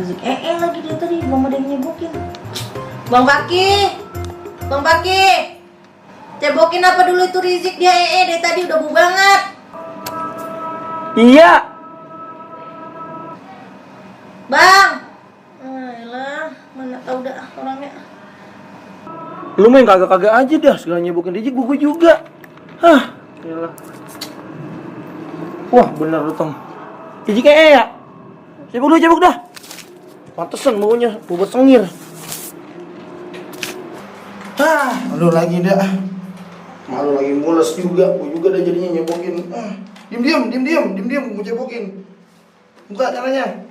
Rizik lagi dia tadi, belum ada yang nyebokin. Bang Paki, cebokin apa dulu itu Rizik, dia dari tadi udah bau banget. Iya. Bang, ayolah, mana tahu dah orangnya. Lu main kagak-kagak aja dah, segala nyebokin Rizik buku juga. Hah, iyalah. Wah, bener lu, Tong. Rizik ya? Cebok dah. Pantesan baunya, bubur sengir. Aduh lagi dah. Malu lagi mules juga, gua juga dah jadinya nyebokin. Diam, gua cebokin. Buka caranya.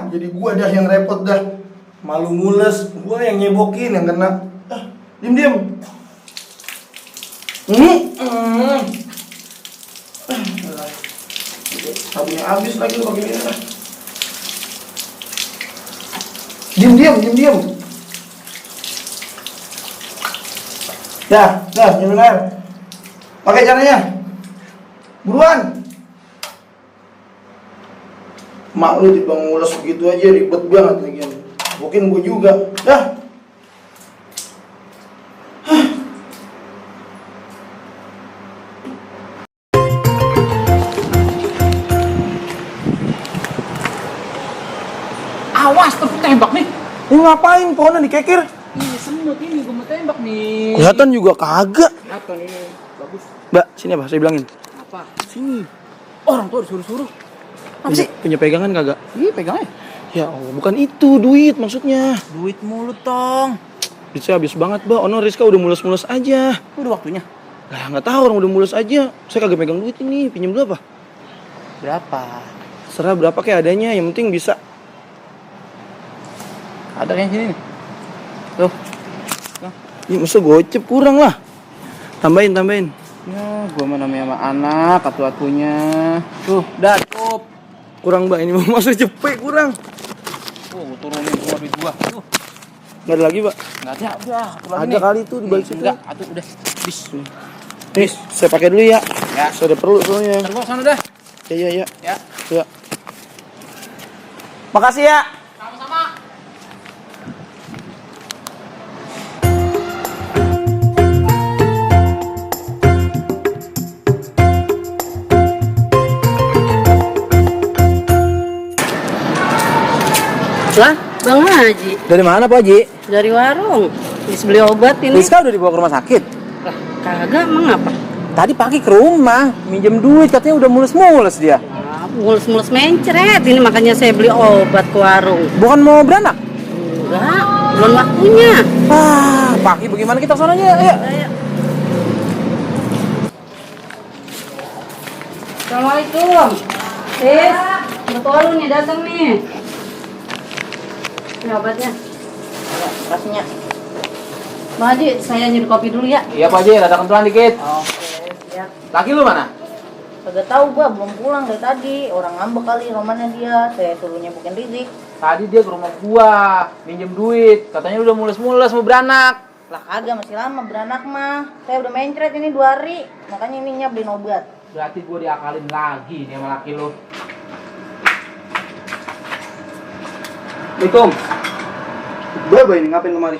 Jadi gua dah yang repot dah. Malu mules, gua yang nyebokin yang kena. Diam. Sabunnya habis lagi lu pakai ini. Diam. Dah, minum air. Pakai caranya. Buruan. Mak lu tiba ngulas begitu aja ribet banget lagian. Mungkin gua juga. Dah. Awas tuh tembak nih. Ini ngapain pohonnya dikekir? Ini semut ini gue mau tembak nih. Kelihatan juga kagak. Kelihatan ini bagus. Mbak, sini apa? Saya bilangin. Apa? Sini. Orang tuh disuruh-suruh. Apa sih? Punya pegangan kagak? Ih, pegangnya. Ya Allah, bukan itu duit maksudnya. Duit mulu, Tong. Duit saya habis banget, Mbak. Ono Rizka udah mulus-mulus aja. Udah waktunya. Lah, nggak tahu orang udah mulus aja. Saya kagak pegang duit ini. Pinjam dulu apa? Berapa? Serah berapa kayak adanya, yang penting bisa. Ada yang sini nih. Tuh. Ini masa gocep kurang lah. Tambahin. Ya, gua mah namanya sama anak, atu-atunya. Tuh, dah cukup. Kurang, Mbak. Ini masa cepet kurang. Gua turunin semua duit gua. Tuh. Nggak ada lagi, Mbak. Enggak ada, udah. Ada kali tuh di balik situ. Enggak, atuh udah. Bis. Nih, saya pakai dulu ya. Ya. Saya ada perlu soalnya. Ntar gua sana dah. Ya. Ya. Makasih ya. Sama-sama. Lah, Bang Haji, Dari mana, Pak Haji? dari warung. Habis beli obat ini. Rizka udah dibawa ke rumah sakit. Lah, kagak, emang apa? Tadi pagi ke rumah, minjem duit, katanya udah mulus-mulus dia. Mulus-mulus mencret, ini makanya saya beli obat ke warung. Bukan mau beranak? Enggak, belum waktunya. Pagi bagaimana kita sonanya? Ayo. Assalamualaikum. Betul lu nih datang nih. Ini obatnya. Rasanya. Bang Haji, saya nyeduh kopi dulu ya. Iya, Pak Haji, rada kentulan dikit. Oke, siap. Laki lu mana? Kagak tahu gua, belum pulang dari tadi. Orang ngambek kali romannya dia. Saya suruh nyebukin Rizik. Tadi dia ke rumah gua, minjem duit. Katanya udah mulus-mulus mau beranak. Lah kagak, masih lama beranak mah. Saya udah mencret ini 2 hari. Makanya ininya beliin obat. Berarti gua diakalin lagi nih sama laki lu. Assalamualaikum. Berapa ini ngapain kemari?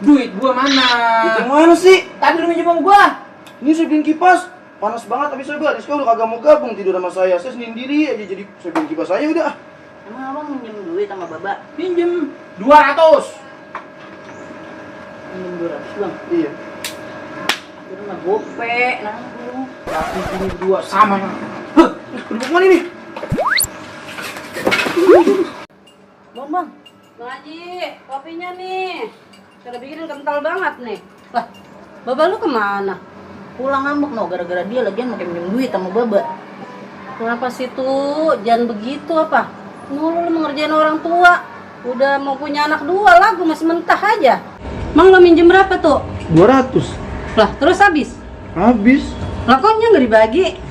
Duit gua mana? Itu mana sih? Tadi lu minjem sama gua. Ini saya beliin kipas. Panas banget tapi saya Mbak Rizka udah kagak mau gabung tidur sama saya. Saya sendiri aja jadi saya beliin kipas saya udah. Emang abang minjem duit sama babak? Pinjem 200. Minjem 200 bang? Iya. Itu mah gope, nanggung. Laki ini berdua sama. Penduduk mana ini? Bang. Bang Haji, kopinya nih. Saya udah bikin kental banget nih. Lah, babak lu kemana? Pulang ngambek no, gara-gara dia lagian makin minjem duit sama babak. Kenapa sih tuh? Jangan begitu apa? Lu mengerjain orang tua. Udah mau punya anak 2 lah, gua masih mentah aja. Mang lo minjem berapa tuh? 200. Lah, terus habis? Habis. Lah kok nggak dibagi?